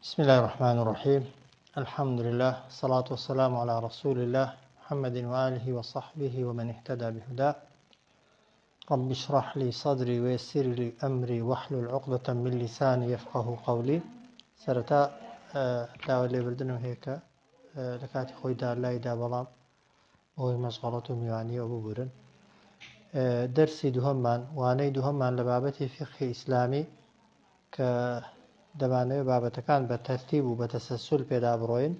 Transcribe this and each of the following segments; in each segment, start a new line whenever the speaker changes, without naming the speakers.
بسم اللە الرحمن الرحیم الحمد لله الصلاة والسلام على رسول الله محمد وآله وصحبه ومن اهتدى بهداه رب اشرح لي صدري ويسر لي أمري واحلل عقدة من لساني يفقه قولي سەرەتا داوای لێبردنم هەیە کە لە کاتی خۆیدا لایدا بەڵام بەهۆی مەشغەڵەت و میوانیەوە ببورن دەرسی دووهەممان وانەی دووهەممان لە بابەتی فیقهی ئیسلامی کە دەمانەوێت بابەتەکان بە تەرتیب و بە تەسەسول پێدا بڕۆین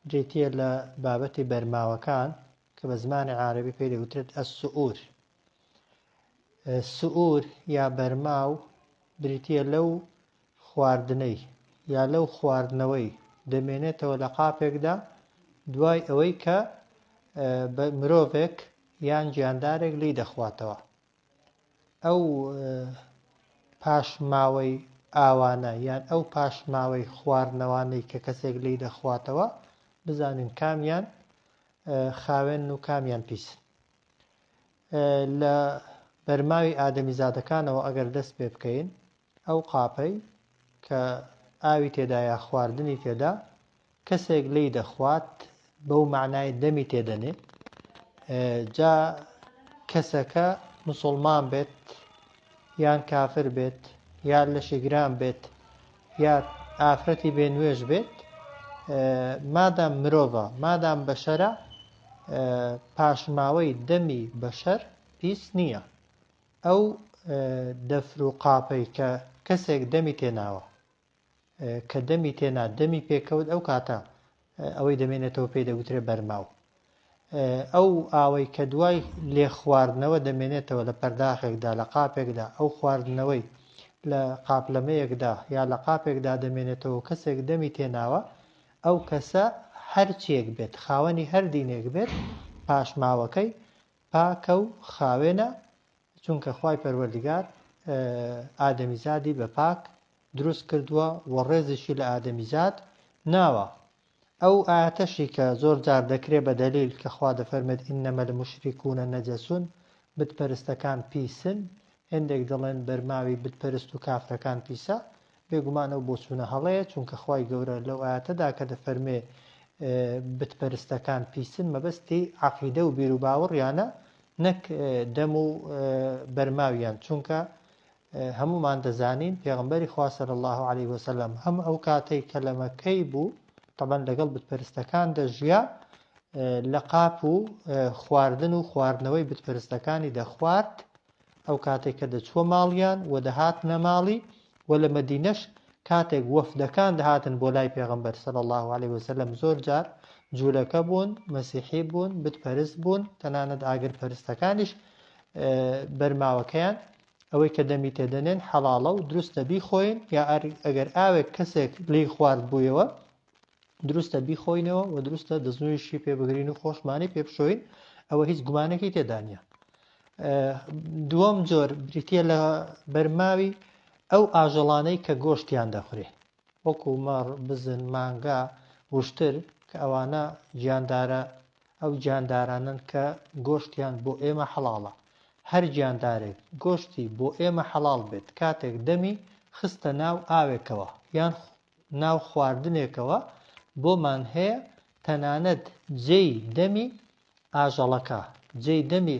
بریتییە لە بابەتی بەرماوەکان کە بە زمانی عارەبی پێی دەگوترێت السؤور سؤور یا بەرماو بریتییە لەو خواردنەی یا لەو خواردنەوەی دەمێنێتەوە لە قاپێکدا دوای ئەوەی کە مرۆڤێک یان گیاندارێک لێی دەخواتەوە. ئەو پاشماوەی ئاوانە یان ئەو پاشماوەی خواردنەوانەی کە کەسێک لێی دەخواتەوە بزانین کامیان خاوێن و کامیان پیسن. لە بەرماوی ئادەمیزادەکانەوە ئەگەر دەست پێ بکەین ئەو قاپەی کە ئاوی تێدا یا خواردنی تێدا کەسێک لێی دەخوات بەو مەعنای دەمی تێدەنێ جا کەسەکە مسوڵمان بێت یان کافر بێت یا لەشی گران بێت یا ئافرەتی بێ نوێژ بێت مادام مرۆڤە مادام بەشەرە پاشماوەی دەمی بەشەر پیس نییە ئەو دەفر و قاپەی کە کەسێک دەمی تێناوە کە دەمی تێنا دەمی پێکەوت ئەو کاتە ئەوەی دەمێنێتەوە پێی دەگوترێ بەرماو ئەو ئاوەی کە دوای لێخواردنەوە دەمێنێتەوە لە پەرداخێکدا لە قاپێکدا ئەو خواردنەوەی لە قاپلەمەیەکدا یا لە قاپێکدا دەمێنێتەوە کەسێک دەمی تێناوە ئەو کەسە هەرچیەک بێت خاوەنی هەر دینێک بێت پاشماوەکەی پاکە و خاوێنە چونکە خوای پەروەردگار ئادەمیزادی بە پاک دروست کردووە و ڕێزیشی لە ئادەمیزاد ناوە. ئەو ئایەتەشی کە زۆر جار دەکرێ بە دەلیل کە خوا دەفەرمێت انما المشرکون نجس بت پەرستەکان پیسن، هێندێک دەڵێن بەرماوی بت پەرست و کافرەکان پیسە، بێگومان ئەو بۆچوونە هەڵەیە چونکە خوای گەورە لەو ئایەتەدا کە دەفەرمێ بت پەرستەکان پیسن مەبەستی عەقیدە و بیروباوەڕیانە نەک دەم و بەرماویان چونکە هەمومان دەزانین پێغمبەری خوا صلی الله علیه وسلم هەم ئەو کاتەی کە لە مەکەی بوو تەبەن لەگەڵ بتپەرستەکان دەژیا لە قاپ و خواردن و خواردنەوەی بتپەرستەکانی دەخوارد ئەو کاتێک کە دەچووە ماڵیان و دەهاتنە ماڵی و لە مەدینەش کاتێک وەفدەکان دەهاتن بۆ لای پێغەمبەر صلی اللە علیه وسلم زۆر جار جولەکە بوون، مەسیحی بوون، بت پەرست بوون، تەنانەت ئاگر پەرستەکانیش بەرماوەکەیان ئەوەی کە دەمی تێدەنێن حەڵاڵە و دروستە بیخۆین یا ئەگەر ئاوێک کەسێک لێی خوارد بوویەوە دروستە بیخۆینەوە و دروستە دەستنوێژیشی پێ بگرین و خۆشمانی پێ بشۆین ئەوە هیچ گومانێکی تێدا نییە. دووەم جۆر بریتە لە بەرماوی ئەو ئاژەڵانەی کە گۆشتیان دەخورێ وەکو مەڕ، بزن، مانگا، وشتر کە ئەوانە گیاندارە ئەو گیاندارانەن کە گۆشتیان بۆ ئێمە حەڵاڵە هەر گیاندارێک گۆشتی بۆ ئێمە حەڵاڵ بێت کاتێک دەمی خستە ناو ئاوێکەوە یان ناو خواردنێکەوە بۆمان هەیە تەنانەت جێی دەمی ئاژەڵەکە جێی دەمی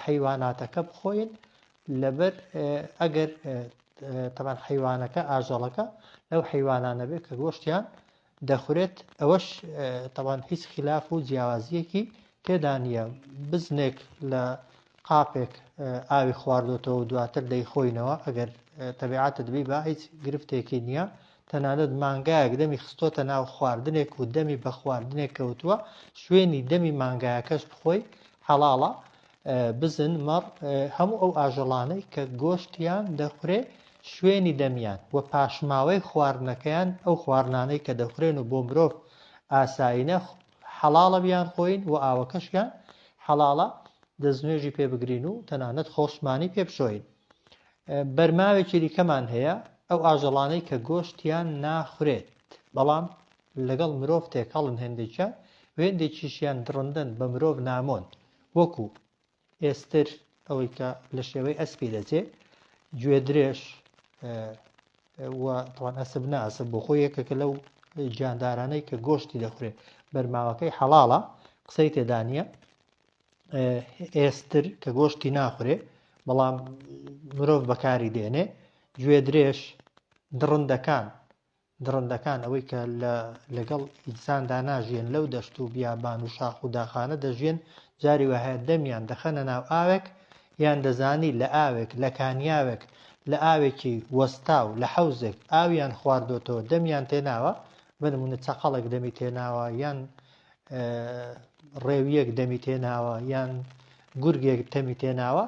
حەیواناتەکە بخۆین لەبەر ئەگەر تەبان حەیوانەکە ئاژەڵەکە لەو حەیوانانە بێت کە گۆشتیان دەخورێت ئەوەش تەبان هیچ خلاف و جیاوازیەکی تێدا نییە بزنێک لە قاپێک ئاوی خواردۆتەوە و دواتر دەیخۆینەوە ئەگەر تەبیعەتت بیبا هیچ گرفتێکی نییە تەنانەت مانگایەک دەمی خستۆتە ناو خواردنێک و دەمی بە خواردنێک کەوتووە شوێنی دەمی مانگایەکەش بخۆی حەڵاڵە بزن مەڕ هەموو ئەو ئاژەڵانەی کە گۆشتیان دەخورێ شوێنی دەمیان و پاشماوەی خواردنەکەیان ئەو خواردنانەی کە دەخورێن و بۆ مرۆڤ ئاسایینە حەڵاڵە بیانخۆین و ئاوەکەشیان حەڵاڵە دەستنوێژی پێ بگرین و تەنانەت خۆشمانی پێ بشۆین. بەرماوێکی دیکەمان هەیە ئەو ئاژەڵانەی کە گۆشتیان ناخورێت بەڵام لەگەڵ مرۆڤ تێکەڵن هێندێکیان و هێندێکیشیان دڕندەن بە مرۆڤ نامۆن وەکو ئێستر ئەوەی کە لە شێوەی ئەسپی دەچێ گوێدرێژ. و تەوان ئەسب نا ئەسب بۆ خۆی یەکێکە لەو گیاندارانەی کە گۆشتی دەخورێت بەرماوەکەی حەڵاڵە قسەی تێدا نییە ئێستر کە گۆشتی ناخورێ بەڵام مرۆڤ بەکاری دێنێ گوێدرێژ دڕندەکان دڕندەکان ئەوەی کە لە لەگەڵ ئینساندا ناژیێن لەو دەشت و بیابان و شاخ و داخانە دەژیێن جاری وایە دەمیان دەخەنە ناو ئاوێک یان دەزانی لە ئاوێک لە کانیاوێک لە ئاوێکی وەستاو لە حەوزێک ئاویان خواردۆتەوە دەمیان تێناوە بە نمونە چەقەڵێک دەمی تێناوە یان ڕێویەک دەمی تێناوە یان گورگێک تەمی تێناوە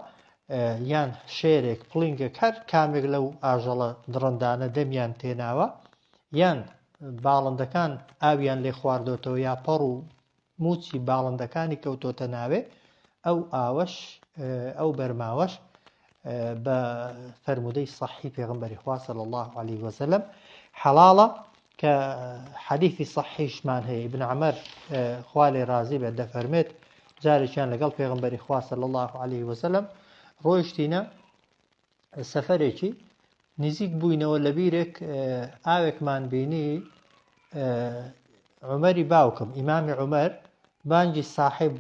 یان شێرێک پڵینگێک هەر کامێک لەو ئاژەڵە دڕندانە دەمیان تێناوە یان باڵندەکان ئاویان لێ خواردۆتەوە یا پەڕ و موچی باڵندەکانی کەوتۆتە ناوێ ئەو ئاوەش ئەو بەرماوەش بە فەرموودەی صحیح پێغمبەری خوا صلی الله علیه وسلم حەڵاڵە کە حەدیثی صحیحشمان هەیە ابن عمر خوا لێ ڕازی بێت دەفەرمێت جارێکیان لەگەڵ پێغمبەری خوا صلی الله علیه وسلم ڕۆیشتینە سەفەرێکی نزیک بووینەوە لە بیرێک ئاوێکمان بینی عومەری باوکم ئیمامی عومەر بانگی ساحب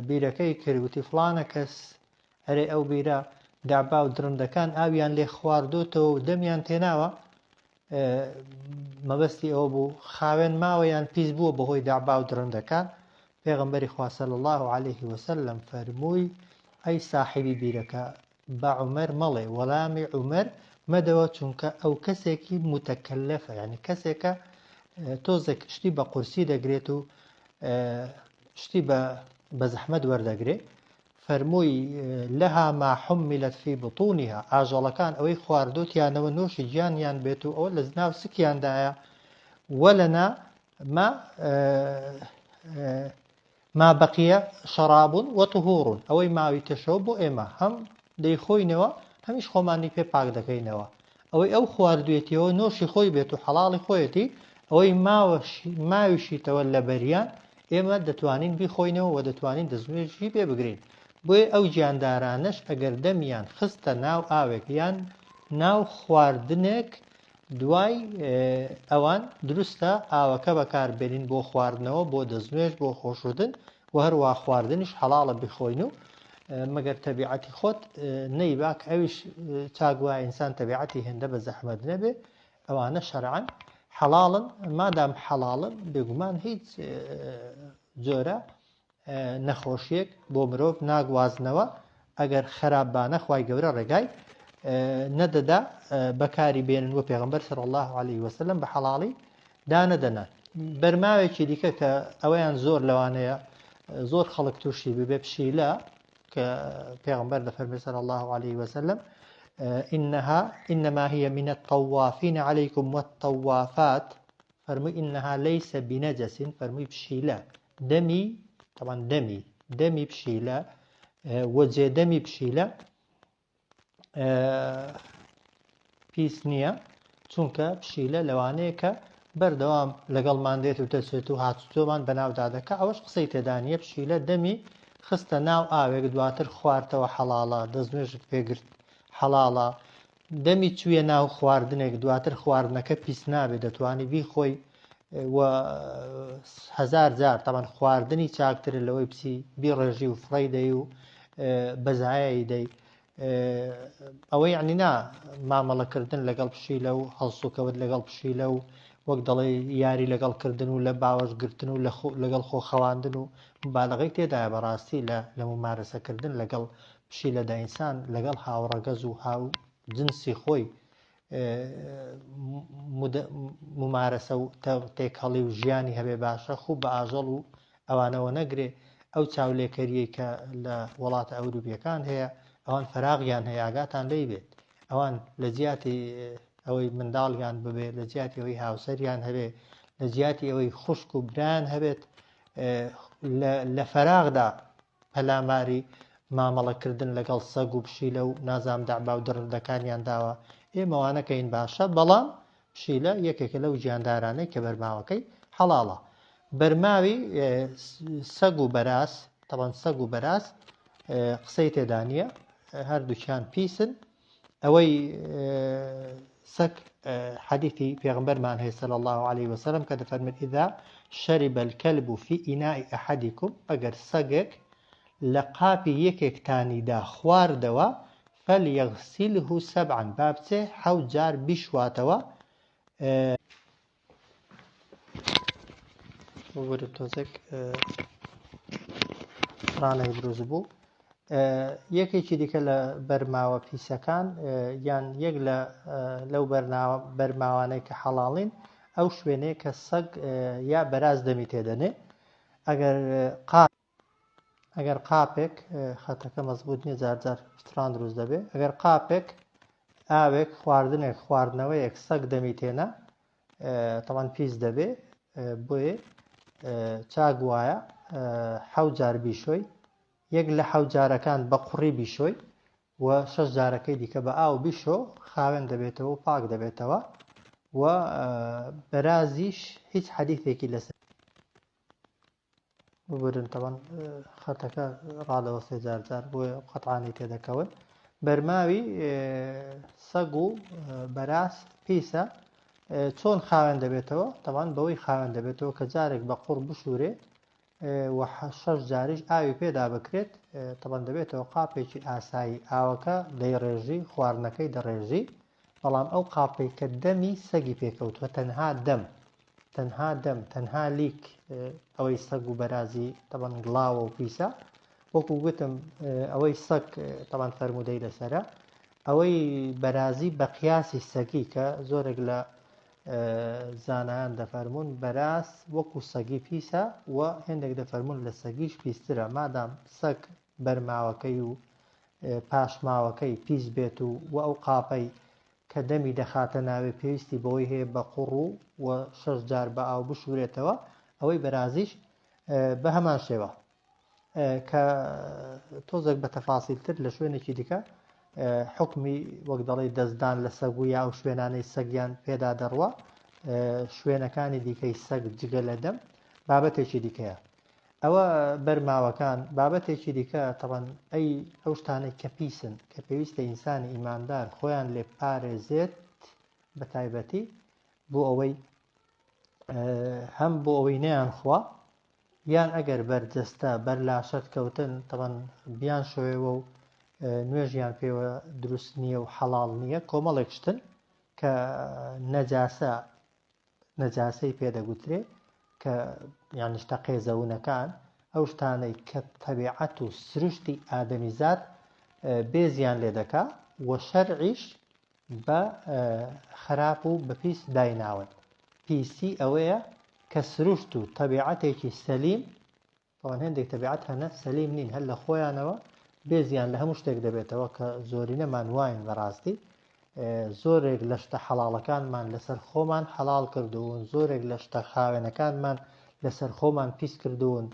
بیرەکەی کرد وتی فڵانە کەس ئەرێ ئەو بیرە دابا و درندەکان ئاویان لێ خواردۆتەوە و دەمیان تێناوە مەبەستی ئەوە بوو خاوێن ماوە یان پیس بووە بەهۆی دابا و درندەکان پێغمبەری خوا صلی الله علیه وسلم فەرمووی ئەی ساحبی بیرەکە بە عومەر مەڵێ وەڵامی عومەر مەدەوە چونکە ئەو کەسێکی موتەکەلەفە یعنی کەسێکە تۆزێک شتی بە قورسی دەگرێت و شتی بە بە زەحمەت وەردەگرێ فەرمووی لها ما حملت في بطونها ئاژەڵەکان ئەوەی خواردوتیانەوە نۆشی گیانیان بێت و ئەوە لە ناو سکیاندایە وەلەنا ما ما بقی شراب و طهور، ئەوەی ماویتەشەوە بۆ ئێمە هەم دەیخۆینەوە هەمیش خۆمانی پێ پاک دەکەینەوە، ئەوەی ئەو خواردوێتیەوە نۆشی خۆی بێت و حەڵاڵی خۆیەتی، ئەوەی ماویشیتەوە لەبەریان ئێمە دەتوانین بیخۆینەوە و دەتوانین دەستنوێژی پێ بگرین، بۆیە ئەو گیاندارانەش ئەگەر دەمیان خستە ناو ئاوێک یان ناو خواردنێک دوای ئەوان دروستە ئاوەکە بەکاربێنین بۆ خواردنەوە بۆ دەستنوێژ بۆ خۆشوردن و هەروە خواردنیش حەڵاڵە بخۆین و مەگەر تەبیعەتی خۆت نەیبا کە ئەویش چاک وایە ئینسان تەبیعەتی هێندە بە زەحمەت نەبێ ئەوانە شەرعەن حەڵاڵن مادام حەڵاڵن بێگومان هیچ جۆرە نەخۆشیەک بۆ مرۆڤ ناگوازنەوە ئەگەر خراپ بانە خوای گەورە ڕێگای نەدەدا بەکاری بێنن و پێغمبەر صلی الله علیه وسلم بە حەڵاڵی دانەدەنان بەرماوێکی دیکە کە ئەوەیان زۆر لەوانەیە زۆر خەڵک تووشی ببێ پشیلە کە پێغمبەر دەفەرمێ صلی الله علیه وسلم إنها إنما هي من الطوافين عليكم والطوافات فەرمووی إنها ليس بنجس فەرمووی پشیلە دەمی تەبعەن دەمی دەمی پشیلە و جێدەمی پشیلە پیس نییە چونکە پشیلە لەوانەیە کە بەردەوام لەگەڵمان دێت و دەچێت و هاتوچۆمان بەناودا دەکا ئەوەش قسەی تێدا نییە پشیلە دەمی خستە ناو ئاوێک دواتر خوارتەوە حەڵاڵە دەستنوێژت پێگرت حەڵاڵە دەمی چویە ناو خواردنێک دواتر خواردنەکە پیس نابێت دەتوانی بیخۆی و هەزار جار تەمان خواردنی چاکترە لەوەی بچی بیڕێژی و فڕی دەی و بەزایایی دەی ئەوەی یعنی نا مامەڵەکردن لەگەڵ پشیلە و هەڵسوکەوت لەگەڵ پشیلە و وەک دەڵێ یاری لەگەڵ کردن و لە باوەش گرتن و لەگەڵ خۆ خەواندن و مبالغەی تێدایە بەڕاستی لە لە ممارەسەکردن لەگەڵ پشیلەدا ئینسان لەگەڵ هاوڕەگەز و هاو جنسی خۆی ممارەسە و تێکەڵی و ژیانی هەبێ باشە خوو بە ئاژەڵ و ئەوانەوە نەگرێ ئەو چاولێکەریەی کە لە وڵاتە ئەوروپیەکان هەیە ئەوان فەراغیان هەیە ئاگاتان لی بێت ئەوان لە جیاتی ئەوەی منداڵیان ببێ لە جیاتی ئەوەی هاوسەریان هەبێ لە جیاتی ئەوەی خوشک و برایان هەبێت لە فەراغدا پەلاماری مامەڵەکردن لەگەڵ سەگ و پشیلە و نازام دەعبا و دڕندەکانیان داوە، ئێمە وانەکەین باشە، بەڵام پشیلە یەکێکە لەو گیاندارانەی کە بەرماوەکەی حەڵاڵە. بەرماوی سەگ و بەراز، تەبعەن سەگ و بەراز قسەی تێدا نییە، هەردووکیان پیسن، ئەوەی. سەگ حەدیثی پێغەمبەرمان هەیە صلی اللە علیه وسلم کە دەفەرمێت اذا شرب الكلب فی اناء احدکم ئەگەر سەگێک لە قاپی یەکێکتانیدا خواردەوە فلیغسله سبعا با بچێ حەوت جار بیشواتەوە. ببورە تۆزێک ڕانێک دروست بوو. یەکێکی دیکە لە بەرماوە پیسەکان یان یەک لە لەو بەرماوانەی کە حەڵاڵین ئەو شوێنەیە کە سەگ یا بەراز دەمی تێدەنێ ئەگەر قا ئەگەر قاپێک خەتەکە مەزبوط نییە جار جار پچڕان دروست دەبێ ئەگەر قاپێک ئاوێک خواردنێک خواردنەوەیەک سەگ دەمی تێنا تەوان پیس دەبێ بۆیە چاک وایە حەو جار بیشۆی یەک لە حەو جارەکان بە قوڕی بیشۆی و شەش جارەکەی دیکە بە ئاو بیشۆ خاوێن دەبێتەوە و پاک دەبێتەوە و بەرازیش هیچ حەدیثێکی لەسەر ببورن تەبەن خەتەکە ڕادەوەستێ جار جار بۆیە قەتعانی تێدەکەون بەرماوی سەگ و بەراز پیسە چۆن خاوێن دەبێتەوە تەوان بەوەی خاوێن دەبێتەوە کە جارێک بە قوڕ بشورێ و شەش جاریش ئاوی پێدا بکرێت تەبەن دەبێتەوە قاپێکی ئاسایی ئاوەکە دەیڕێژی خواردنەکەی دەڕێژی بەڵام ئەو قاپەی کە دەمی سەگی پێکەوتووە تەنها دەم تەنها دەم تەنها لیک ئەوەی سەگ و بەرازی تەبەن گڵاوە و پیسە وەکو گوتم ئەوەی سەگ تەبان فەرموودەی لەسەرە ئەوەی بەرازی بە قیاسی سەگی کە زۆرێک لە زانایان دەفەرمونون بەراز وەکو سەگی پیسە و هێندێک دەفەرمونون لە سەگیش پیسترە مادام سەگ بەرماوەکەی و پاشماوەکەی پیس بێت و و ئەو قاپەی کە دەمی دەخاتە ناوێ پێویستی بەوەی هەیە بە قوڕ و و شەش جار بە ئاو بشورێتەوە ئەوەی بەرازیش بە هەمان شێوە کە تۆزێک بە تەفاسیلتر لە شوێنێکی دیکە حکمی وەک دەڵێ دەستدان لە سەگ و یا ئەو شوێنانەی سەگیان پێدا دەڕوا شوێنەکانی دیکەی سەگ جگە لە دەم بابەتێکی دیکەیە ئەوە بەرماوەکان بابەتێکی دیکە تەبەن ئەی ئەو شتانەی کە پیسن کە پێویستە ئینسانی ئیماندار خۆیان لێ پارێزێت بە تایبەتی بۆ ئەوەی هەم بۆ ئەوەی نەیان خوا یان ئەگەر بەر جەستە بەر لاشەت کەوتن تەبەن بیان شۆیەوە و نوێژیان پێوە دروست نییە و حەڵاڵ نییە کۆمەڵێک شتن کە نەجاسە نەجاسەی پێ دەگوترێ کە یان شتە قێزەونەکان ئەو شتانەی کە تەبیعەت و سروشتی ئادەمیزاد بێزیان لێ دەکا و شەرعیش بە خراپ و بە پیس دایناون. پیسی ئەوەیە کە سروشت و تەبیعەتێکی سەلیم تەوان هێندێک تەبیعەت هەنە سەلیم نین هەر لە خۆیانەوە بێزیان لە هەموو شتێک دەبێتەوە کە زۆرینەمان واین بەڕاستی زۆرێک لە شتە حەڵاڵەکانمان لەسەر خۆمان حەڵاڵ کردوون زۆرێک لە شتە خاوێنەکانمان لەسەر خۆمان پیس کردوون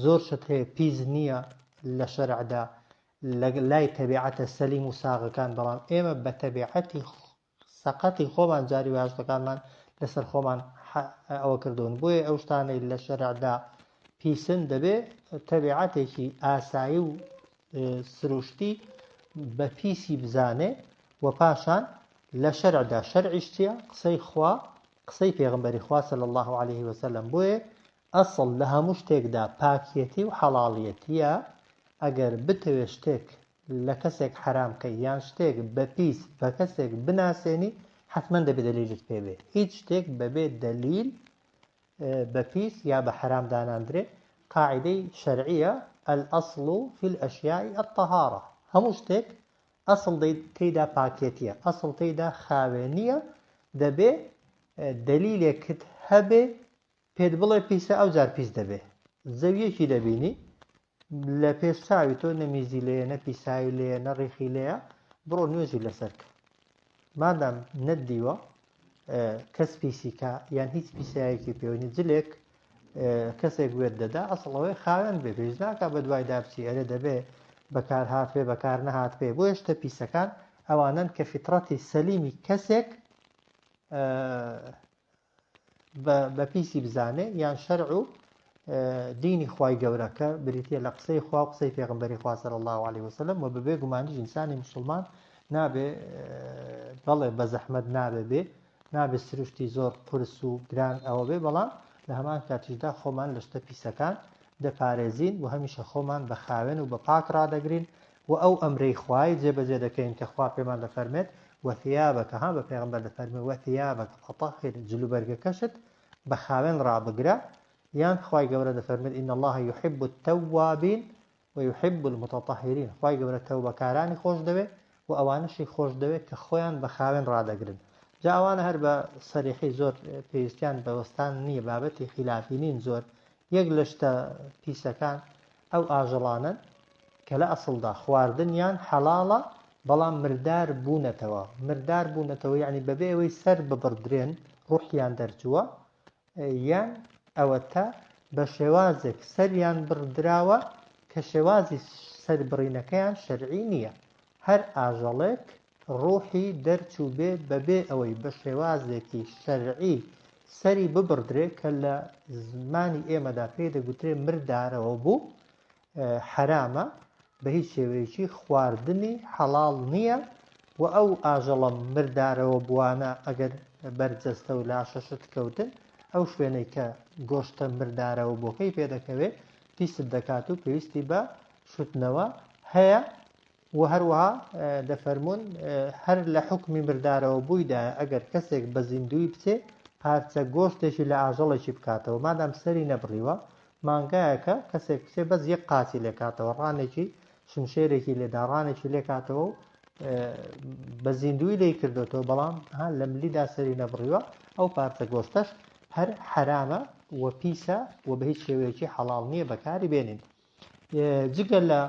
زۆر شت هەیە پیس نییە لە شەرعدا لە لای تەبیعەتە سەلیم و ساغەکان بەڵام ئێمە بە تەبیعەتی سەقەتی خۆمان جاری وایە شتەکانمان لەسەر خۆمان ئەوە کردوون بۆیە ئەو شتانەی لە شەرعدا پیسن دەبێ تەبیعەتێکی ئاسایی و سروشتی بە پیسی بزانێ و پاشان لە شەرعدا شەرعیش چییە قسەی خوا قسەی پێغمبەری خوا صلی الله علیه وسلم بۆیە ئەسڵ لە هەموو شتێکدا پاکیەتی و حەڵاڵیەتیە ئەگەر بتەوێ شتێک لە کەسێک حەرام کەی یان شتێک بە پیس بە کەسێک بناسێنی حەتمەن دەبێ دەلیلت پێ بێ هیچ شتێک بەبێ دەلیل بە پیس یا بە حەرام داناندرێ قاعدەی شەرعیە الأصل في الأشياء الطهارة هەموو شتێک ئەسڵ تێیدا پاکێتیە ئەسڵ تێیدا خاوێنیە دەبێ دەلیلێکت هەبێ پێت بڵێ پیسە ئەوجار پیس دەبێ. زەویەکی دەبینی لە پێش چاوی تۆ نە میزی لێیە نە پیسایی لێیە نە ڕیخی لێیە بڕۆ نوێژی لەسەر کە مادام نەتدیوە کەس پیسی کا یان هیچ پیسایەکی پێوەنی جلێک کەسێک وێت دەدا ئەسڵەوەی خاوێن بێ پێویست ناکا بە دوای دابچی ئەرێ دەبێ بەکار هات پێ بەکار نەهات پێ بۆیە شتە پیسەکان ئەوانەن کە فیتڕەتی سەلیمی کەسێک بە پیسی بزانێ یان شەرع و دینی خوای گەورە کە بریتە لە قسەی خوا و قسەی پێغمبەری خوا صلی الله علیه وسلم و بەبێ گومانیش ئینسانی مسلمان نابێ بەڵێ بە زەحمەت نابێ بێ نابێ سروشتی زۆر قورس و گران ئەوە بێ بەڵام لە هەمان کاتیشدا خۆمان لە شتە پیسەکان دەپارێزین و هەمیشە خۆمان بە خاوێن و بە پاک ڕادەگرین و ئەو ئەمرەی خوای جێبەجێ دەکەین کە خوا پێمان دەفەرمێت وثیابک ها بە پێغەمبەر دەفەرمێ وثیابک فطهر جلوبەرگەکەشت بە خاوێن ڕابگرە یان خوای گەورە دەفەرمێت ان اللە یحب التوابین ویحب المتطهرین خوای گەورە تەوبەکارانی خۆش دەوێ و ئەوانەشی خۆش دەوێ کە خۆیان بە خاوێن ڕادەگرن جا ئەوانە هەر بە سەریحی زۆر پێویستیان بە وەستان نییە بابەتی خیلافی نین زۆر یەک لە شتە پیسەکان ئەو ئاژەڵانەن کە لە ئەسڵدا خواردنیان حەڵاڵە بەڵام مردار بوونەتەوە مردار بوونەتەوە یعنی بەبێ ئەوەی سەر ببڕدرێن ڕوحیان دەرچووە یان ئەوەتا بە شێوازێک سەریان بڕدراوە کە شێوازی سەربڕینەکەیان شەرعی نییە. هەر ئاژەڵێک ڕوحی دەرچووبێ بەبێ ئەوەی بە شێوازێکی شەرعی سەری ببڕدرێ کە لە زمانی ئێمەدا پێی دەگوترێ مردارەوە بوو، حەرامە بە هیچ شێوەیەکی خواردنی حەڵاڵ نییە و ئەو ئاژەڵە مردارەوە بووانە ئەگەر بەر جەستە و لاشەشت کەوتن ئەو شوێنەی کە گۆشتە مردارەوە بۆکەی پێدەکەوێ پیست دەکات و پێویستی بە شوتنەوە هەیە وە هەروەها دەفەرموون هەر لە حوکمی مردارەوە بوویدایە ئەگەر کەسێک بە زیندووی بچێ پارچە گۆشتێکی لە ئاژەڵێکی بکاتەوە مادام سەری نەبڕیوە مانگایەکە کەسێک بچێ بەس یەک قاچی لێکاتەوە ڕانێکی شمشێرێکی لێدا ڕانێکی لێکاتەوە و بە زیندووی لێی کردوتەوە بەڵام ها لە ملیدا سەری نەبڕیوە ئەو پارچە گۆشتەش هەر حەرامە و پیسە و بە هیچ شێوەیەکی حەڵاڵ نییە بەکاری بێنین جگە لە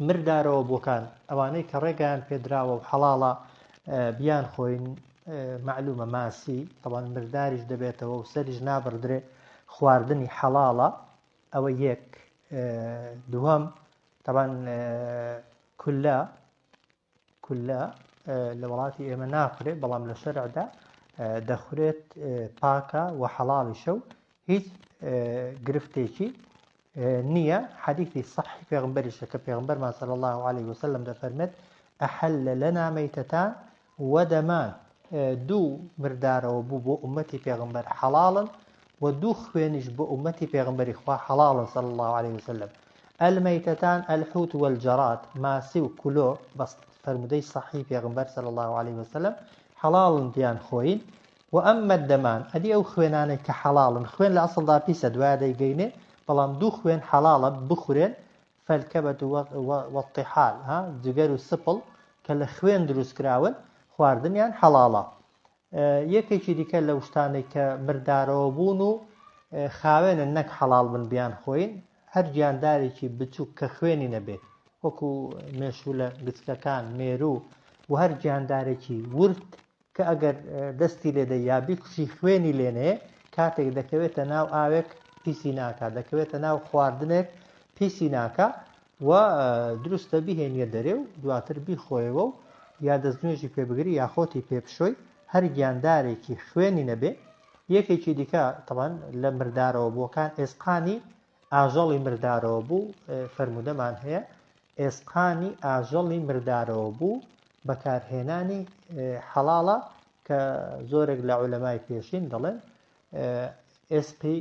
مردارەوە بۆکان ئەوانەی کە ڕێگایان پێدراوە و حەڵاڵە بیان خۆین معلومە ماسی تەوان مرداریش دەبێتەوە و سەریش نابڕدرێ خواردنی حەڵاڵە ئەوە یەک دووەم تەبان کولە کولە لە وڵاتی ئێمە ناخورێت بەڵام لە شەرعدا دەخورێت پاکە و حەڵاڵیشە و هیچ گرفتێکی نییە حەدیثی صحی پێغمبەریشە کە پێغمبەرمان صلی الله علیه وسلم دەفەرمێت ئەحل لنا مەیتەتان ودەمان دوو مردارەوە بوو بۆ ئومەتی پێغمبەر حەڵاڵن و دوو خوێنیش بۆ ئومەتی پێغمبەری خوا حەڵاڵن صلی الله علیه وسلم الميتتان الحوت والجراد ماسی و کولۆ بە فەرموودەی صحیح پێغمبەر صلی الله علیه وسلم حەڵاڵن بیان خۆین و ئەمما الدمان ئەدی ئەو خوێنانەی کە حەڵاڵن خوێن لە ئەسڵدا پیسە دوایە دەیگەینێ بەڵام دوو خوێن حەڵاڵە بخورێن فالکبد والطحال ها جگەر و سپڵ کە لە خوێن دروست کراون خواردنیان حەڵاڵە یەکێکی دیکە لەو شتانەی کە مردارەوە بوون و خاوێنن نەک حەڵاڵ بن بیان خۆین هەر گیاندارێکی بچووک کە خوێنی نەبێت وەکو مێشولە گچکەکان مێروو و هەر گیاندارێکی ورد کە ئەگەر دەستی لێ دەی یا بیکوژی خوێنی لێ نەیە کاتێک دەکەوێتە ناو ئاوێک پیسی ناکا دەکەوێتە ناو خواردنێک پیسی ناکا و دروستە بیهێنیە دەرێ و دواتر بیخۆیەوە و یا دەستنوێژی پێ بگری یا خۆتی پێ بشۆی هەر گیاندارێکی خوێنی نەبێ یەکێکی دیکە تەبان لە مردارەوە بووەکان ئێسقانی ئاژەڵی مردارەوە بوو فەرموودەمان هەیە ئێسقانی ئاژەڵی مردارەوە بوو بەکارهێنانی حەڵاڵە کە زۆرێک لە عولەمای پێشین دەڵێن ئێسقی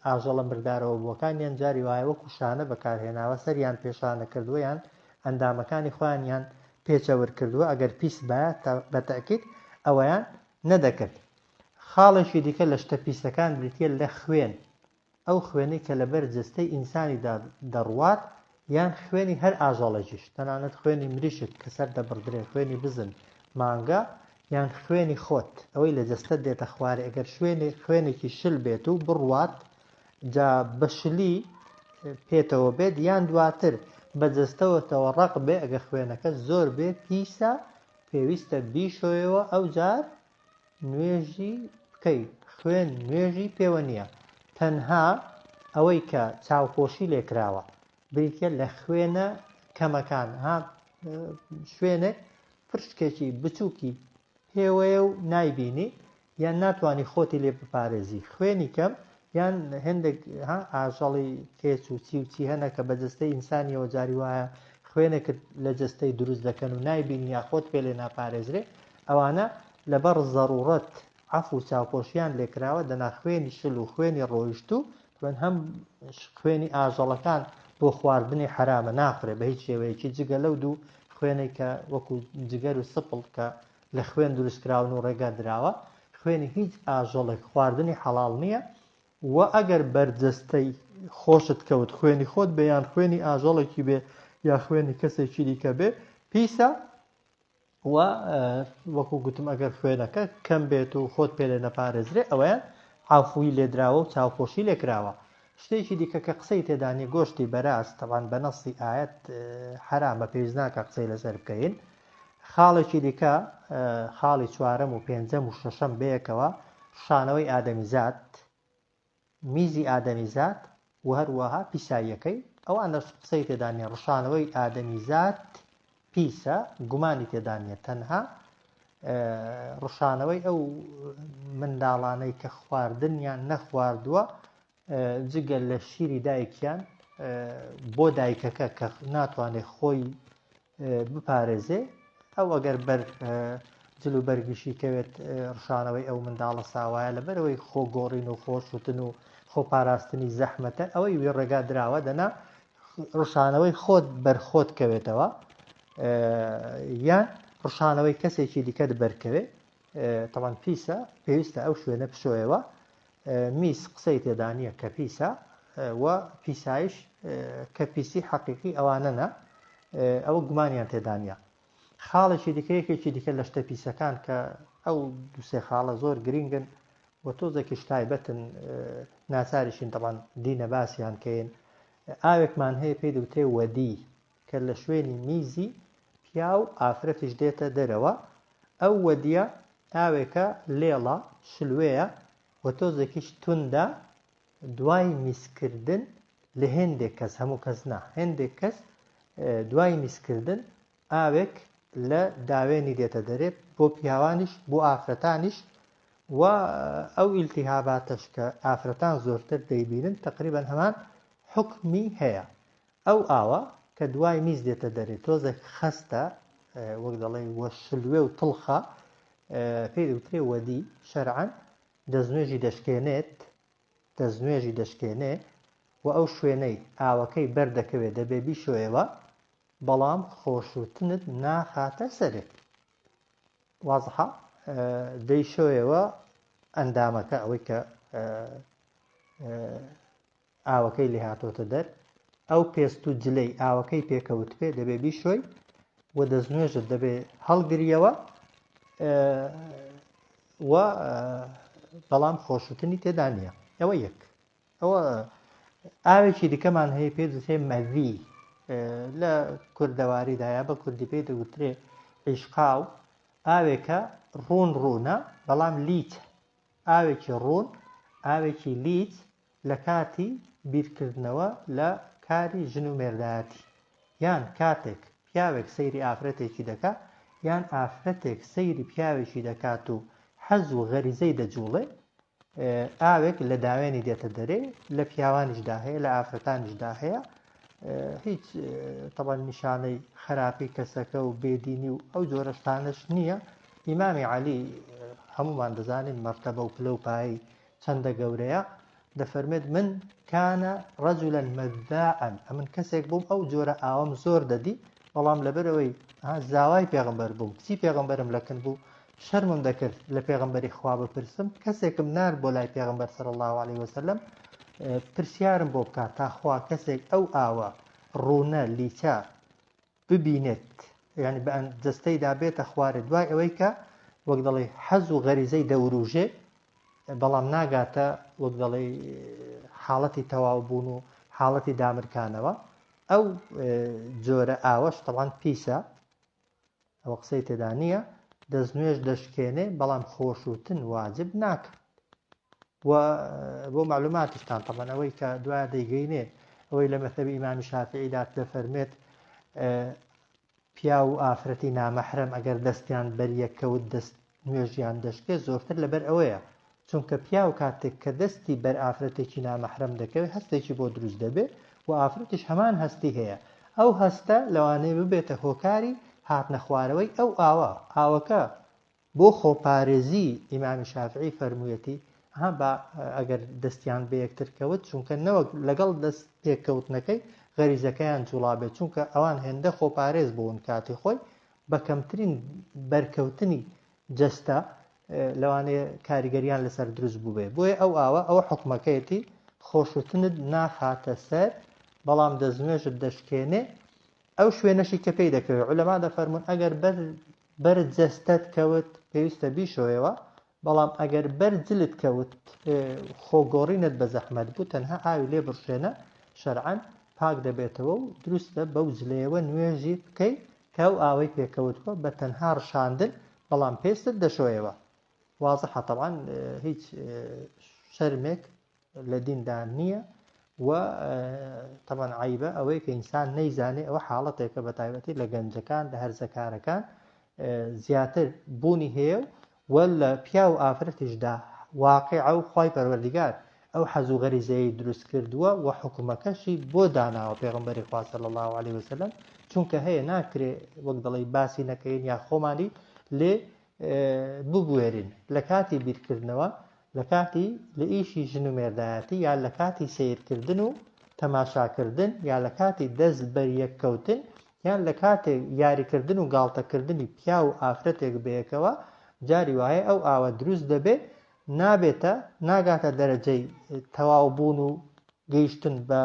ئاژەڵە مردارەوە بووەکانیان جاری وایە وەکو شانە بەکارهێناوە سەریان پێشانە کردووە یان ئەندامەکانی خۆیانیان پێچەور کردووە ئەگەر پیس باە بە تەئکید ئەوەیان نەدەکرد خاڵێکی دیکە لە شتە پیسەکان بریتیە لە خوێن ئەو خوێنەی کە لەبەر جەستەی ئینسانیدا دەڕوات یان خوێنی هەر ئاژەڵێکیش تەنانەت خوێنی مریشک کە سەر دەبڕدرێ خوێنی بزن مانگا یان خوێنی خۆت ئەوەی لە جەستەت دێتە خوارێ ئەگەر شوێنێ خوێنێکی شل بێت و بڕوات جا بە شلی پێتەوە بێت یان دواتر بە جەستەوەتەوە ڕەق بێ ئەگەر خوێنەکە زۆر بێ پیسە پێویستە بیشۆیەوە ئەوجار نوێژی بکەی خوێن نوێژی پێوە نییە تەنها ئەوەی کە چاوپۆشی لێکراوە بریتە لە خوێنە کەمەکان ها شوێنێک پرشکێکی بچووکی پێوەیە و نایبینی یان ناتوانانی خۆتی لێ بپارێزی خوێنی کەم یان هێندێک ها ئاژەڵی کێچ و چی و چی هەنە کە بە جەستەی ئینسانیەوە جاری وایە. خوێنێکت لە جەستەی دروست دەکەن و نایبینی یا خۆت پێ لێ ناپارێزرێ ئەوانە لەبەر زەڕوڕەت عەفو و چاوپۆشیان لێکراوە دەنا خوێنی شل و خوێنی ڕۆیشتوو تەبعەن هەم خوێنی ئاژەڵەکان بۆ خواردنی حەرامە ناخورێ بە هیچ شێوەیەکی جگە لەو دوو خوێنەی کە وەکو جگەر و سپڵ کە لە خوێن دروستکراون و ڕێگا دراوە خوێنی هیچ ئاژەڵێک خواردنی حەڵاڵ نییە و ئەگەر بەر جەستەی خۆشت کەوت خوێنی خۆت بێ یان خوێنی ئاژەڵێکی بێ یا خوێنی کەسێکی دیکە بێ پیسە و وەکو گوتم ئەگەر خوێنەکە کەم بێت و خۆت پێ لێ نەپارێزرێ ئەوەیان عافوی لێدراوە و چاوپۆشی لێکراوە شتێکی دیکە کە قسەی تێدا نیە گۆشتی بەراز تەبعەن بە نەسی ئایەت حەرامە پێویست ناکە قسەی لەسەر بکەین خاڵێکی دیکە خاڵی چوارەم و پێنجەم و شەشەم بەیەکەوە شانەوەی ئادەمیزاد میزی ئادەمیزاد و هەروەها پیساییەکەی، ئەوانەش قسەی تێدا نیە، ڕشانەوەی ئادەمیزاد پیسە گومانی تێدا نیە، تەنها ڕشانەوەی ئەو منداڵانەی کە خواردنیان نەخواردووە جگە لە شیری دایکیان بۆ دایکەکە کە ناتوانێت خۆی بپارێزێ ئەو ئەگەر بەر جل و بەرگیشی کەوێت ڕشانەوەی ئەو منداڵە ساوایە لەبەرەوەی خۆ گۆڕین و خۆشوتن و خۆپاراستنی زەحمەتە ئەوەی وی ڕێگا دراوە دەنا ڕشانەوەی خۆت بەر خۆت کەوێتەوە یان ڕشانەوەی کەسێکی دیکەت بەرکەوێ تەوان پیسە پێویستە ئەو شوێنە بشۆیەوە میز قسەی تێدا نییە کە پیسە و پیسایش کە پیسی حەقیقی ئەوانە نا ئەوە گومانیان تێدا نییە. خاڵێکی دیکە یەکێکی دیکە لە شتە پیسەکان کە ئەو دوسێ خاڵە زۆر گرنگن و تۆزێکیش تایبەتن ناچاریشین تەبان دینە باسیان کەین ئاوێکمان هەیە پێی دەوترێ وەدی کە لە شوێنی میزی پیاو ئافرەتیش دێتە دەرەوە ئەو وەدیە ئاوێکە لێڵە شلوێیە و تۆزێکیش توندە دوای میزکردن لە هێندێک کەس هەموو کەس نا هێندێک کەس دوای میزکردن ئاوێک لە داوێنی دێتە دەرێ بۆ پیاوانیش بۆ ئافرەتانیش و ئەو ئیلتیهاباتەش کە ئافرەتان زۆرتر دەیبینن تقریبا هەمان حکمی هەیە ئەو ئاوە کە دوای میز دێتە دەرێ تۆزێک خەستە وەک دەڵێی وە شلوێ و تڵخە پێی دەوترێ وەدی شەرعەن دەستنوێژی دەشکێنێت دەستنوێژی دەشکێنێ و ئەو شوێنەی ئاوەکەی بەر دەکەوێت دەبێ بیشۆیەوە بەڵام خۆشوتنت ناخاتە سەرێ وازحە دەیشۆیەوە ئەندامەکە ئەوەی کە ئاوەکەی لێ هاتۆتە دەر ئەو پێست و جلەی ئاوەکەی پێکەوتبێ دەبێ بیشۆی و دەستنوێژت دەبێ هەڵگریەوە و بەڵام خۆشوتنی تێدا نییە ئەوە یەک ئەوە ئاوێکی دیکەمان هەیە پێ دەوترێ مەڤی لە کوردەواریدایە بە کوردی پێی دەگوترێ عیشقاو ئاوێکە ڕوون ڕوونە بەڵام لیچ ئاوێکی ڕوون، ئاوێکی لیچ لە کاتی بیرکردنەوە لە کاری ژن و مێردایەتی، یان کاتێک پیاوێک سەیری ئافرەتێکی دەکا، یان ئافرەتێک سەیری پیاوێکی دەکات و حەز و غەریزەی دەجوڵێ، ئاوێک لە داوێنی دێتە دەرێ، لە پیاوانیشدا هەیە، لە ئافرەتانیشدا هەیە، هیچ تەبعەن نیشانەی خراپی کەسەکە و بێدینی و ئەو جۆرە شتانەش نییە. ئیمامی عەلی هەموومان دەزانین مەرتەبە و پلە و پایەی چەندە گەورەیە، دەفەرمێت من کان رجلا مذاء ئەمن کەسێک بووم ئەو جۆرە ئاوەم زۆر دەدی، بەڵام لەبەرئەوەی زاوای پێغەمبەر بووم کچی پێغەمبەرم لەکن بوو شەرمم دەکرد لە پێغەمبەری خوا بپرسم کەسێکم نارد بۆ لای پێغەمبەر صلی الله علیه وسلم پرسیارم بۆ بکات تا خوا کەسێک ئەو ئاوە ڕوونە لیچە ببینێت یعنی بە جەستەیدا بێتە خوارێ دوای ئەوەی کە وەک دەڵێ حەز و غەریزەی دەوروژێ بەڵام ناگاتە وەک دەڵێ حاڵەتی تەواو بوون و حاڵەتی دامرکانەوە ئەو جۆرە ئاوەش تەوان پیسە ئەوە قسەی تێدا نییە دەستنوێژ دەشکێنێ بەڵام خۆشوتن واجب ناکات و بۆ معلوماتیشتان تەبەن ئەوەی کە دوای دەیگەینێ ئەوەی لە مەسەبی ئیمامی شافعیدا دەفەرمێت پیاو و ئافرەتی نامەحرەم ئەگەر دەستیان بەریەک کەوت دەست نوێژیان دەشکێ زۆرتر لەبەر ئەوەیە چونکە پیاو کاتێک کە دەستی بەر ئافرەتێکی نامەحرەم دەکەوێت هەستێکی بۆ دروست دەبێ و ئافرەتیش هەمان هەستی هەیە. ئەو هەستە لەوانەیە ببێتە هۆکاری هاتنە خوارەوەی ئەو ئاوە، ئاوەکە بۆ خۆپارێزی ئیمامی شافعی فەرموویەتی ها با ئەگەر دەستیان بەیەکتر کەوت چونکە نەوەک لەگەڵ دەست پێکەوتنەکەی غەریزەکەیان جوڵابێت چونکە ئەوان هێندە خۆپارێز بوون کاتی خۆی بە کەمترین بەرکەوتنی جەستە لەوانەیە کاریگەریان لەسەر دروست بووبێ بۆیە ئەو ئاوە ئەوە حکومەکەیەتی خۆشوتنت ناخاتە سەر بەڵام دەستنوێژت دەشکێنێ ئەو شوێنەشی کە پێی دەکەوێت عولەما دەفەرموون ئەگەر بەر بەر جەستەت کەوت پێویستە بیشۆیەوە بەڵام ئەگەر بەر جلت کەوت خۆگۆڕینت بە زەحمەت بوو تەنها ئاوی لێ بڕشێنە شەرعەن پاک دەبێتەوە و دروستە بەو جلەیەوە نوێژی بکەی کە ئەو ئاوەی پێکەوتووە بە تەنها ڕشاندن بەڵام پێستت دەشۆیەوە وازحە تەبعەن هیچ شەرمێک لە دیندا نییە و تەبعەن عەیبە ئەوەی کە ئینسان نەیزانێ ئەوە حاڵەتێکە بە تایبەتی لە گەنجەکان لە هەرزەکارەکان زیاتر بوونی هەیە و لە پیاو و ئافرەتیشدا واقعە و خوای پەروەردگار ئەو حەز و غەریزەیەی دروست کردووە و حوکمەکەشی بۆ داناوە پێغەمبەری خوا صلی اللە علیه وسلم چونکە هەیە ناکرێ وەک دەڵێی باسی نەکەین یا خۆمانی لێ ببوێرین لە کاتی بیرکردنەوە لە کاتی لە ئیشی ژن و مێردایەتی یا لە کاتی سەیرکردن و تەماشاکردن یا لە کاتی دەست بەریەککەوتن یان لە کاتێک یاریکردن و گاڵتەکردنی پیاو و ئافرەتێک بەیەکەوە جاری وایە ئەو ئاوە دروست دەبێ نابێتە ناگاتە دەرەجەی تەواو بوون و گەیشتن بە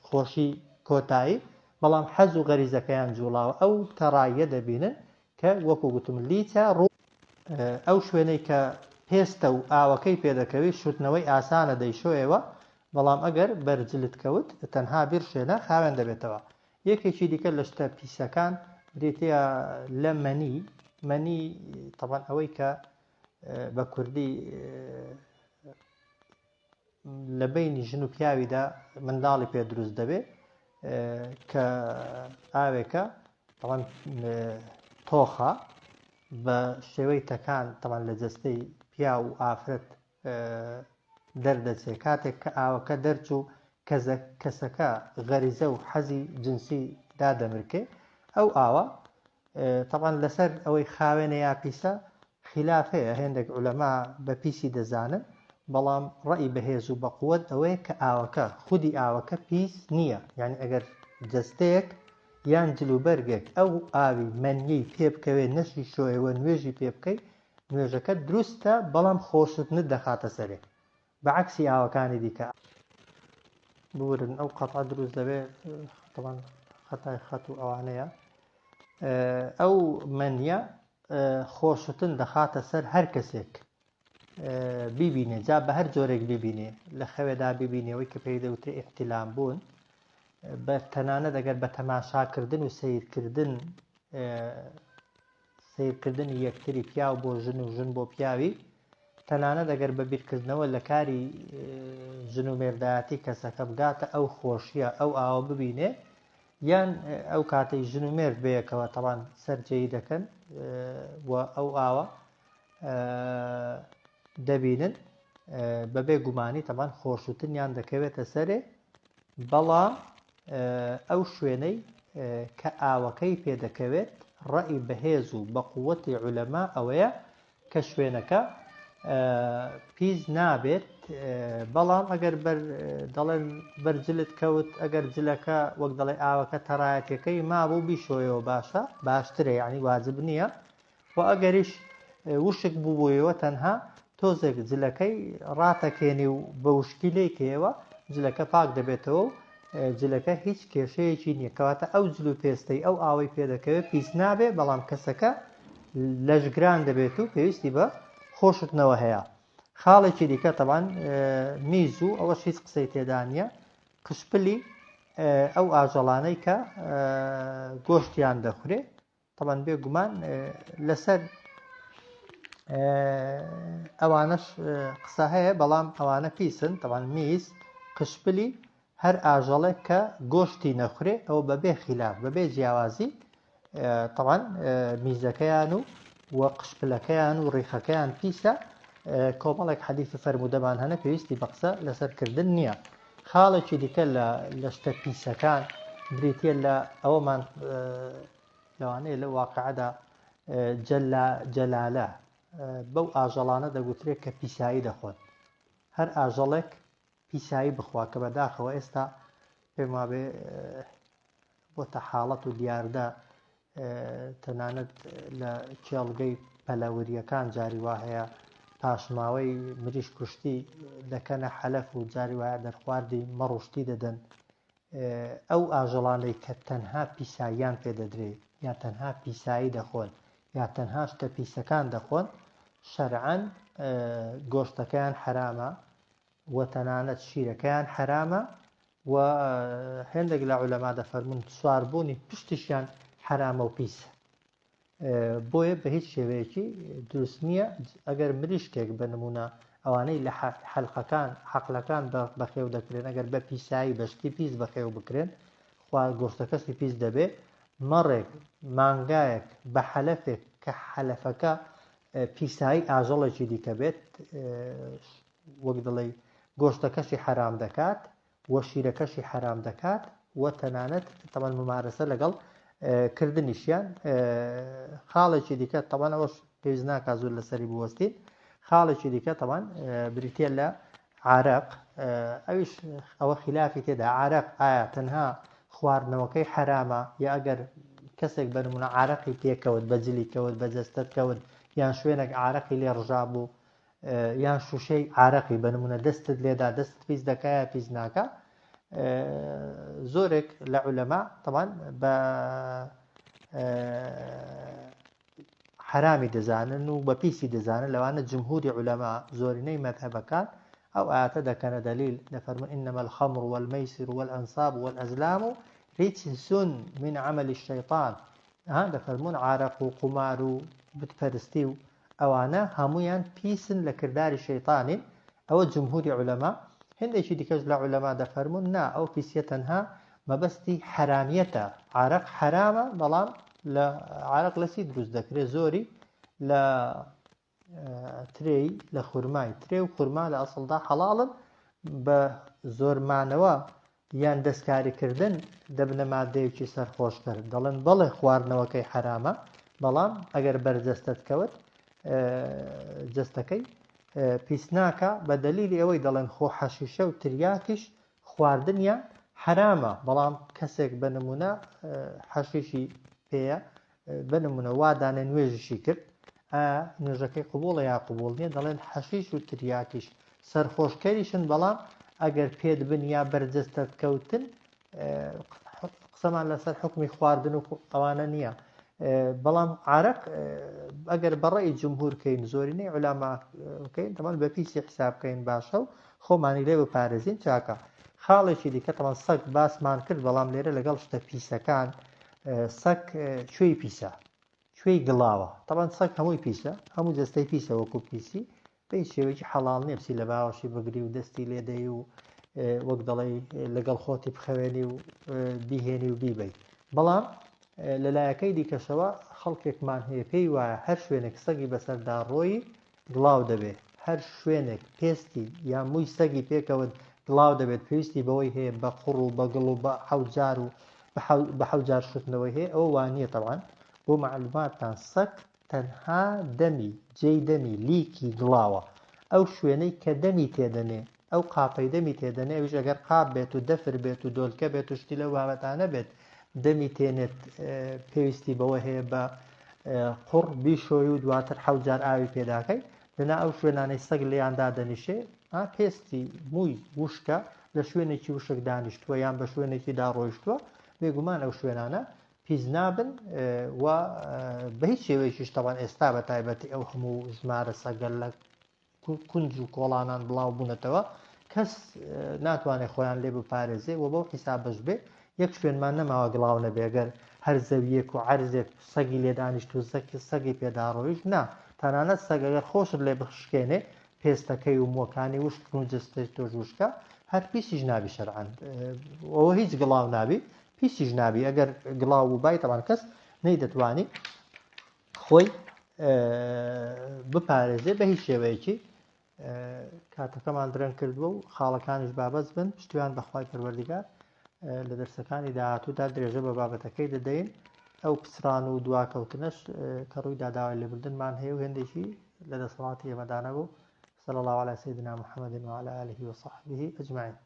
خۆشی کۆتایی بەڵام حەز و غەریزەکەیان جوڵاوە ئەو تەڕاییە دەبینن کە وەکو گوتم لیچە ڕوو ئەو شوێنەی کە پێستە و ئاوەکەی پێدەکەوێت شوتنەوەی ئاسانە دەیشۆیەوە بەڵام ئەگەر بەر جلت کەوت تەنها بیڕشێنە خاوێن دەبێتەوە یەکێکی دیکە لە شتە پیسەکان بریتیە لە مەنی مەنی تەبعەن ئەوەی کە بە کوردی لە بینی ژن و پیاویدا منداڵی پێ دروست دەبێ کە ئاوێکە تەوان تۆخە بە شێوەی تەکان تەوان لە جەستەی پیا و ئافرەت دەردەچێت کاتێک کە ئاوەکە دەرچوو کەسەکە غەریزە و حەزی جنسی دادەمرکێ ئەو ئاوە تەبعەن لەسەر ئەوەی خاوێنە یا پیسە خیلاف هەیە هێندێک عولەما بە پیسی دەزانن بەڵام ڕەئی بەهێز و بەقوەت ئەوەیە کە ئاوەکە خودی ئاوەکە پیس نییە یعنی ئەگەر جەستەیەک یان جلوبەرگێک ئەو ئاوی مەنیەی پێ بکەوێت نەشی شۆیەوە نوێژی پێ بکەی نوێژەکە دروستە بەڵام خۆشتنت دەخاتە سەرێ بە عەکسی ئاوەکانی دیکە. ببورن ئەو قەتعە دروست دەبێ تەبعەن خەتای خەت و ئەوانەیە ئەو مەنیە خۆشتن دەخاتە سەر هەر کەسێک بیبینێ جا بە هەر جۆرێک بیبینێ لە خەوێدا بیبینەوەی کە پێی دەوترێ ئیحتیلام بوون بە تەنانەت ئەگەر بە تەماشاکردن و سیرکردن سەیرکردنی یەکتری پیاو بۆ ژن و ژن بۆ پیاوی، تەنانەت ئەگەر بە بیرکردنەوە لە کاری ژن و مێردایەتی کەسەکە بگاتە ئەو خۆشیە ئەو ئاوە ببینێ یان ئەو کاتەی ژن و مێرد بەیەکەوە تەوان سەرجێی دەکەن و ئەو ئاوە دەبینن بەبێ گومانی تەمان خۆشوتنیان دەکەوێتە سەرێ بەڵام ئەو شوێنەی کە ئاوەکەی پێ دەکەوێت ڕەئی بەهێز و بەقوەتی عولەما ئەوەیە کە شوێنەکە پیس نابێت بەڵام ئەگەر بەر دەڵێن بەر جلت کەوت ئەگەر جلەکە وەک دەڵێ ئاوەکە تەڕایەتەکەی مابوو بیشۆیەوە باشە باشترە یعنی واجب نییە وە ئەگەریش وشک بووبوویەوە تەنها تۆزێک جلەکەی ڕاتەکێنی و بە وشکی لێی کەیەوە جلەکە پاک دەبێتەوە و جلەکە هیچ کێشەیەکی نییە کەواتە ئەو جل و پێستەی ئەو ئاوەی پێدەکەوێت پیس نابێ بەڵام کەسەکە لەشگران دەبێت و پێویستی بە خۆشتنەوە هەیە خاڵێکی دیکە تەبان میز و ئەوەش هیچ قسەی تێدا نییە قشپلی ئەو ئاژەڵانەی کە گۆشتیان دەخورێ تەبعەن بێ گومان لەسەر ئەوانەش قسە هەیە بەڵام ئەوانە پیسن تەبعەن میز قشپلی هەر ئاژەڵێک کە گۆشتی نەخورێ ئەوە بەبێ خیلاف بەبێ جیاوازی تەبعەن میزەکەیان و و قشپلەکەیان و ڕیخەکەیان پیسە کۆمەڵێک حەدیث و فەرموودەمان هەنە پێویستی بە قسە لەسەرکردن نییە خاڵێکی دیکە لە لە شتە پیسەکان بریتە لە ئەوەمان لەوانەیە لە واقعدا جەلا جەلالە بەو ئاژەڵانە دەگوترێت کە پیسایی دەخۆن هەر ئاژەڵێک پیسایی بخوا کە بەداخەوە ئێستا پێم وابێ بۆتە حاڵەت و دیاردە تەنانەت لە کێڵگەی پەلەوریەکان جاری وا هەیە پاشماوەی مریش کوشتی دەکەنە حەلەف و جاری وایە دەرخواردی مەڕوشتی دەدەن ئەو ئاژەڵانەی کە تەنها پیساییان پێدەدرێ یا تەنها پیسایی دەخۆن یا تەنها شتە پیسەکان دەخۆن شەرعەن گۆشتەکەیان حەرامە و تەنانەت شیرەکەیان حەرامە و هێندێک لە عولەما دەفەرموون سواربوونی پشتیشیان حەرامە و پیسە بۆیە بە هیچ شێوەیەکی دروست نییە ئەگەر مریشکێک بە نمونە ئەوانەی لە حەلقەکان حەقلەکان بەخێو دەکرێن ئەگەر بە پیسایی بە شتی پیس بەخێو بکرێن خوا گۆشتەکەسی پیس دەبێ مەڕێک مانگایەک بە حەلەفێک کە حەلەفەکە پیسایی ئاژەڵێکی دیکە بێت وەک دەڵێی گۆشتەکەشی حەرام دەکات و شیرەکەشی حەرام دەکات و تەنانەت تەبەن ممارەسە لەگەڵ کردنیشیان خاڵێکی دیکە تەبەن ئەوەش پێویست ناکات زۆر لەسەری بوەستین خاڵێکی دیکە تەبەن بریتە لە عرق ئەویش ئەوە خلافی تێدا عرق ئایا تەنها خواردنەوەکەی حرامە یا ئەگەر کەسێک بە نمونە عرقی تێکەوت بە جلی کەوت بە جەستەت کەوت یان شوێنێک عرقی لێ ڕژا بوو یان شوشەی عارەقی بە نمونە دەستت لێدا دەستت پیس دەکا یا پیس ناکا زۆرێک لە عولەما تەبان بە حرامی دەزانن و بە پیسی دەزانن لەوانە جمهوری عولەما زۆرینەی مەذهبەکان ئەو ئاەتە دەکەنە دلیل دەفەرمون إنما الخمر والميسر والأنصاب والأزلام رجس من عمل الشيطان ها دەفەرمون عارەق و قومار و بتپەرستی و ئەوانە هەموویان پیسن لە کرداری شەیتانین، ئەوە جمهوری عولەما، هێندێکی دیکەش لە عولەما دەفەرموون نا ئەو پیسیە تەنها مەبەستی حەرامیەتە، عارەق حەرامە بەڵام لە عارەق لە چی دروست دەکرێت زۆری لە ترێی لە خورمای ترێ و خورما لە ئەسڵدا حەڵاڵن بە زۆرمانەوە یان دەستکاری کردن دەبنە مادەیەکی سەرخۆشکەر دەڵێن بەڵێ خواردنەوەکەی حەرامە بەڵام ئەگەر بەر جەستەت کەوت جەستەکەی پیس ناکا بە دەلیلی ئەوەی دەڵێن خۆ حەشیشە و تریاکیش خواردنیان حەرامە بەڵام کەسێک بە نمونە حەشیشی پێیە بە نمونە وا دانێ نوێژیشی کرد ئایا نوێژەکەی قبوڵە یا قبوڵ نییە دەڵێن حەشیش و تریاکیش سەرخۆشکەریشن بەڵام ئەگەر پێت بن یا بەرجەستەت کەوتن قسەمان لەسەر حکمی خواردن و ئەوانە نییە بەڵام عرق ئەگەر بەڕێی جمهور کەین زۆرینەی علاما بکەین تەمان بە پیسی حساب بکەین باشە و خۆمانی لێ بپارێزین چاکە خاڵێکی دیکە تەمان سەگ باسمان کرد بەڵام لێرە لەگەڵ شتە پیسەکان سەگ کوێی پیسە کوێی گڵاوە تەبان سەگ هەمووی پیسە هەموو جەستەی پیسە وەکو پیسی بە هیچ شێوەیەکی حەڵاڵ نییە بچی لە باوەشی بگری و دەستی لێدەی و وەک دەڵێی لەگەڵ خۆتی بخەوێنی و بیهێنی و بیبەی بەڵام لەلایەکەی دیکەشەوە خەڵکێکمان هەیە پێی وایە هەر شوێنێک سەگی بەسەردا ڕۆیی گڵاو دەبێت هەر شوێنێک پێستی یا مووی سەگی پێکەوت گڵاو دەبێت پێویستی بەوەی هەیە بە قوڕ و بە گڵ و بە حەوجار و بە حەوجار شتنەوەی هەیە ئەوە وانە تەوان بۆ معلوماتتان سەگ تەنها دەمی، جێی دەمی، لیکی گڵاوە. ئەو شوێنەی کە دەمی تێدەنێ، ئەو قاپەی دەمی تێدەنێ، ئەویش ئەگەر قاپ بێت و دەفر بێت و دۆلکە بێت و شتی لەو بابەتانە بێت، دەمی تێنێت، پێویستی بەوە هەیە بە قوڕ بیشۆی و دواتر حەوت جار ئاوی پێداکەی. دەنا ئەو شوێنانەی سەگ لێیان دادەنیشێ، پێستی مووی وشکە، لە شوێنێکی وشک دانیشتووە یان بە شوێنێکیدا ڕۆیشتووە، بێگومان ئەو شوێنانە پیس نابن و بە هیچ شێوەیەکیش تەوان ئێستا بە تایبەتی ئەو هەموو ژمارە سەگە لە کونج و کۆڵانان بڵاو بوونەتەوە کەس ناتوانێت خۆیان لێ بپارێزێ و بەو حیسابەش بێ یەک شوێنمان نەماوە گڵاو نەبێ گەر هەر زەویەک و عەرزێک سەگی لێدانیشت و زەکی سەگی پێداڕۆیشت نا تەنانەت سەگەگەر خۆشت لێ بخشکێنێ پێستەکەی و مووەکانی وشکن و جەستەی تۆش وشکە هەر پیسیش نابی شەرعەن ئەوە هیچ گڵاو نابی پیسیش نابی ئەگەر گڵاو بووبای تەبان کەس نەیدەتوانی خۆی بپارێزێ بە هیچ شێوەیەکی کاتەکەمان درەنگ کردووە و خاڵەکانیش بابەست بن پشتیوان بەخوای پەروەردگار. لە دەرسەکانی داهاتوودا درێژە بە بابەتەکەی دەدەین. ئەو پچڕان و دواکەوتنەش کە ڕوویدا داوای لێبوردنمان هەیە و هێندێکی لە دەسەڵاتی ئێمەدا نەبوو. صلی الله علی سیدنا محمد وعلى آله وصحبه اجمعین.